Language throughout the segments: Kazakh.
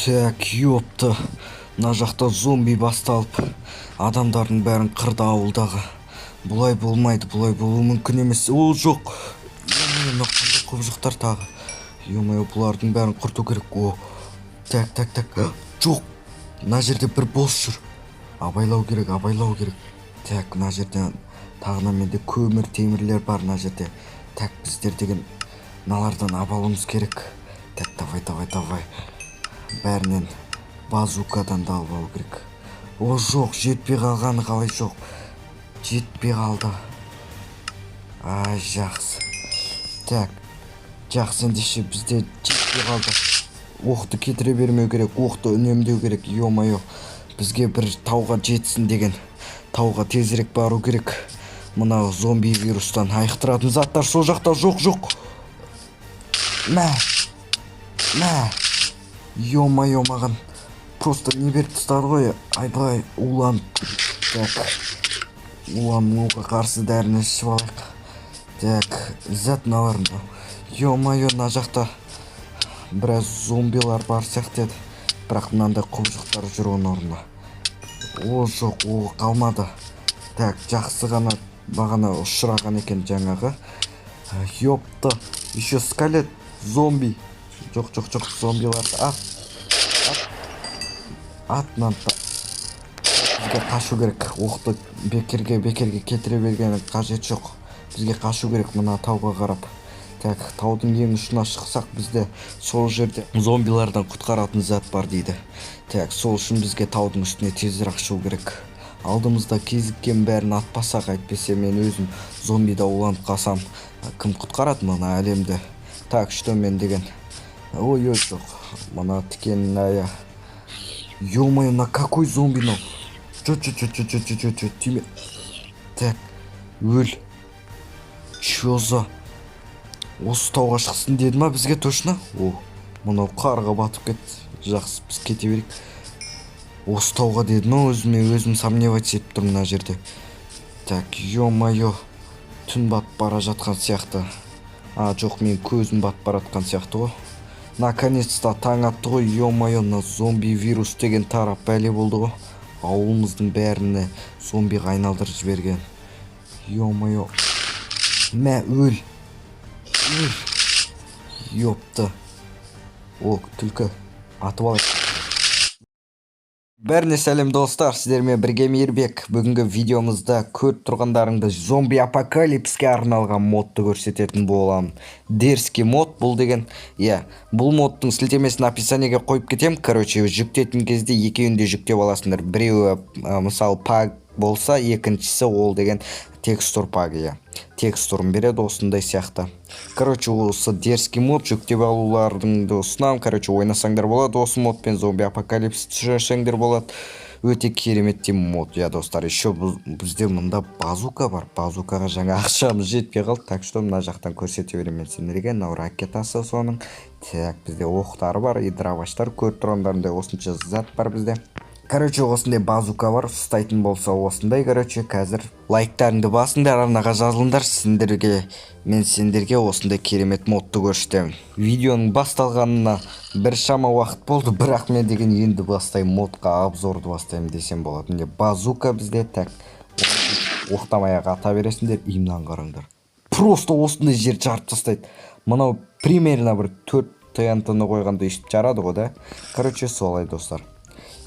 Так, ёпта, мына жақта зомби басталып, адамдардың бәрін қырды ауылдағы. Бұлай болмайды, бұлай болуы мүмкін емес. О, жоқ, ё-моё, мына қандай құбыжықтар тағы? Ё-моё, бұлардың бәрін құрту керек. О, так, так, так, жоқ, мына жерде бір босс жүр, абайлау керек, абайлау керек. Так, мына жерде тағы да менде көмір темірлер бар мына жерде. Так, біздер деген мыналардан абалуымыз керек. Так, давай, давай, давай, бәрінен базукадан да алып алу керек. О, жоқ, жетпей қалғаны қалай? Жоқ, жетпей қалды. Ай, жақсы. Так, жақсы, ендеше бізде жетпей қалды. Оқты кетіре бермеу керек, оқты үнемдеу керек. Ё-моё, бізге бір тауға жетсін деген, тауға тезірек бару керек. Мына зомби вирустан айықтыратын заттар сол жақта. Жоқ, жоқ, мә, мә! Ё-моё, маған просто не беріп тастады ғой, айбай, уланып. Так, улануға қарсы дәріні ішіп алайық. Так, зат мыналар. Ё-моё, мына жақта біраз зомбилар бар сияқты еді, бірақ мынандай құбыжықтар жүр оның орнына. О, жоқ, о, қалмады. Так, жақсы ғана бағана ұшыраған екен жаңағы. Ёпта, еще скелет зомби. Жоқ, жоқ, жоқ, зомбиларды ат, ат, ат мынаны. Бізге қашу керек. Оқты бекерге бекерге кетіре бергеннің қажеті жоқ, бізге қашу керек мына тауға қарап. Так, таудың ең ұшына шықсақ, бізде сол жерде зомбилардан құтқаратын зат бар дейді. Так, сол үшін бізге таудың үстіне тезірек шығу керек. Алдымызда кезіккен бәрін атпасақ, әйтпесе мен өзім зомбида уланып қалсам, кім құтқарады мына әлемді? Так что мен деген, ой, ой, жоқ, мына тікен аяқ. Ё-моё, мына какой зомби мынау? Жо, жо, жо, жо, жо, жо, жо, жо, тиме. Так, өл. Чё за, осы тауға шықсын деді ма бізге точно? О, мынау қарға батып кетті. Жақсы, біз кете берейік. Осы тауға деді ма? Өзіме өзім сомневаться етіп тұрмын мына жерде. Так, ё-моё, түн батып бара жатқан сияқты. А, жоқ, мен көзім батып бара жатқан сияқты ғой. Наконец-то таң атты ғой. Ё-моё, мына зомби вирус деген тарап, бәле болды ғой, ауылымыздың бәріне зомбиға айналдырып жіберген. Ё-моё, мә, өл, өл, ёпта! О, түлкі, атып алайық. Бәріне сәлем, достар! Сіздермен бірге Мейірбек. Бүгінгі видеомызда көріп тұрғандарыңды зомби апокалипске арналған модты көрсететін боламын. Дерзкий мод бұл деген, иә. Бұл модтың сілтемесін описаниеге қойып кетемін. Короче, жүктетін кезде екеуін де жүктеп аласыңдар. Біреуі мысалы, пак болса, екіншісі ол деген текстур пак, иә, текстурын береді осындай сияқты. Короче, осы дерзкий мод жүктеп алуларыңды ұсынамын. Короче, ойнасаңдар болады осы модпен, зомби апокалипсис түсірсеңдер болады. Өте керемет мод, иә, достар. Еще бізде мында базука бар. Базукаға жаңа ақшамыз жетпей қалды, так что мына жақтан көрсете беремін мен сендерге. Мынау ракетасы соның. Так, бізде оқтары бар и дробаштар. Көріп тұрғандарыңдай, осынша зат бар бізде. Короче, осындай базука бар, ұстайтын болса осындай. Короче, қазір лайктарыңды басыңдар, арнаға жазылыңдар. Сендерге, мен сендерге осындай керемет модты көрсетемін. Видеоның басталғанына біршама уақыт болды, бірақ мен деген енді бастаймын, модқа обзорды бастаймын десем болады. Міне, базука бізде. Так, оқтамай ақ ата бересіңдер. И мынаны қараңдар, просто осындай жер жарып тастайды. Мынау примерно бір төрт ТНТ-ны қойғанда өйстіп жарады ғой да. Короче, солай, достар.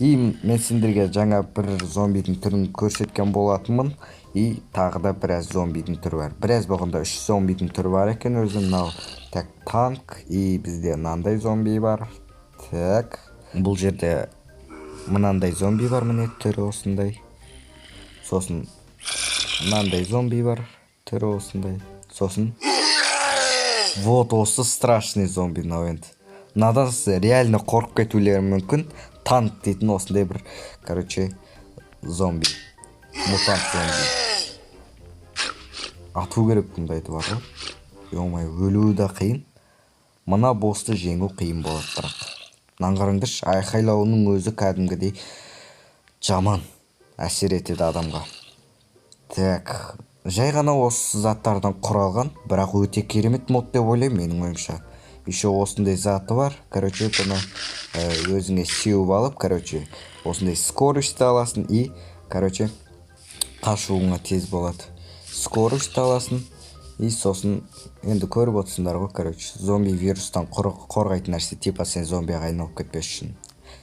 И мен сендерге жаңа бір зомбидің түрін көрсеткен болатынмын. И тағы да біраз зомбидің түрі бар. Біраз болғанда, үш зомбидің түрі бар екен өзі мынау. Так, танк, и бізде мынандай зомби бар. Так, бұл жерде мынандай зомби бар, міне, түрі осындай. Сосын мынандай зомби бар, түрі осындай. Сосын вот осы страшный зомби мынау. Енді мынадан сіз реально қорқып кетулері мүмкін. Танк дейтін осындай бір, короче, зомби, мутант зомби. Ату керек бұндайды бар ғой. Ё-моё, өлуі да қиын. Мына боссты жеңу қиын болады, бірақ мынаны қараңдаршы, айқайлауының өзі кәдімгідей жаман әсер етеді адамға. Так, жай ғана осы заттардан құралған, бірақ өте керемет мод деп ойлаймын менің ойымша. Еще осындай заты бар. Короче, бұны өзіңе сеуіп алып, короче, осындай скорость аласың и, короче, қашуыңа тез болады. Скорость аласың и сосын енді көріп отырсыңдар ғой, короче, зомби вирустан қорғайтын нәрсе, типа сен зомбиға айналып кетпес үшін.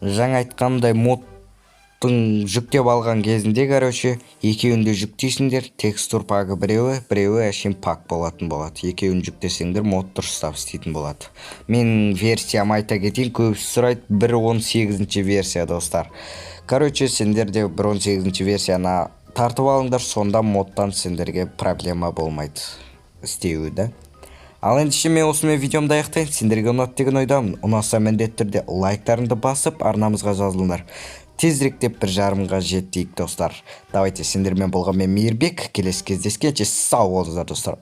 Жаңа айтқанымдай, модтың жүктеп алған кезінде, короче, екеуін де жүктейсіңдер. Текстур пагы біреуі, біреуі әшейін пак болатын болады. Екеуін жүктесеңдер, мод дұрыстап істейтін болады. Менің версиям, айта кетейін, көбісі сұрайды, 1.18 версия, достар. Короче, сендер де 1.18 версияны тартып алыңдар, сонда модтан сендерге проблема болмайды істеуі да. Ал ендеше мен осымен видеомды аяқтайын. Сендерге ұнады деген ойдамын. Ұнаса, міндетті түрде лайктарыңды басып, арнамызға жазылыңдар. Тезірек деп 1,5-ға жетейік, достар. Давайте, сендермен болған мен, Мейірбек. Келесі кездескенше сау болыңыздар, достар.